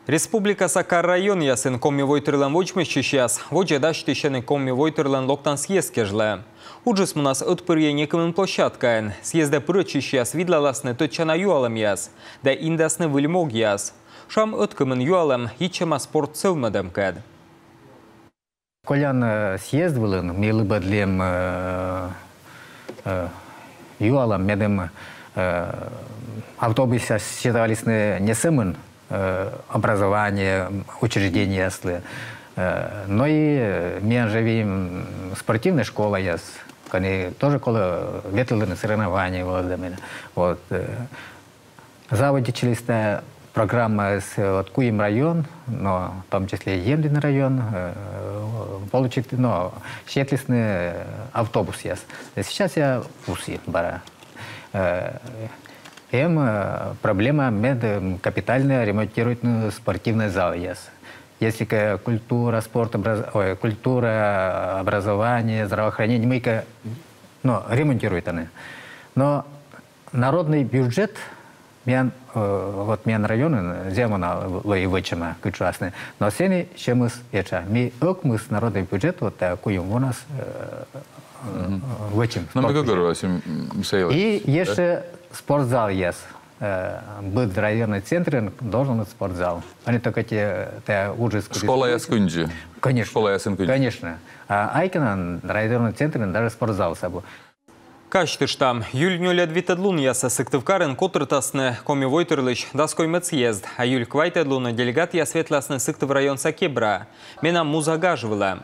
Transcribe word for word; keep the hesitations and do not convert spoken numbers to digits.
Республикаса кар-районъясын Коми войтырлӧн водзмӧстчысьяс водзӧ дасьтысьӧны Коми войтырлӧн локтан съезд кежлӧ. Уджыс мунас ӧтпырйӧ некымын площадкаын. Съездӧ пырӧдчысьяс видлаласны тӧдчана юалӧмъяс да индасны выль могъяс. Шуам, ӧткымын юалӧм йитчӧма спорт сӧвмӧдӧмкӧд. Колян, э, съезд вылын ми лыбӧдлім, э, э, юалӧм, медым, э, автобусъяс сетавлісны не сӧмын, э, образование учреждениеяслы, э, но и, э, миян жӧ эм спортивнӧй школаяс, кӧні тоже колӧ ветлыны соревнование вылӧ да мыйла. Вот, э, заводитчыліс тайӧ программаыс, э, вот куим район, но в том числе Емдін район, э, получит, но сетлісны автобусъяс. Сейчас я пусйи бара. Э, эм, э, проблема, мед, эм, капитальнӧ ремонтируйтны спортивнӧй залъяс. Если кӧ культура, спорт, образ-, ой, культура, образование, здравоохранение, мыйкӧ, но, ремонтируйтӧны. Но народнӧй бюджет миян, э, вот миян районын зэв уна лои вӧчӧма, кыдз шуасны. Но сэні сьӧмыс этша. Ми ӧкмыс народнӧй бюджет вот тайӧ куим вонас, э, вӧчим. Но ми спорт гӧгӧрвоасим, м, Михаил. И ещӧ спортзалъяс. Э, быд районнӧй центрын должен быть спортзал. А не только те, тайӧ уджыс, кыдз... Школаяс кындзи. Конечно. Школаясын кындзи. Конечно. А Айкинын районнӧй центрын даже спортзалыс абу. Казьтыштам, июль нёльӧд витӧд лунъясӧ Сыктывкарын котыртасны Коми войтырлысь дас коймӧд съезд, а июль квайтӧд лунӧ делегатъяс ветласны Сыктыв районса Кебра, менам муза гаж вылӧ.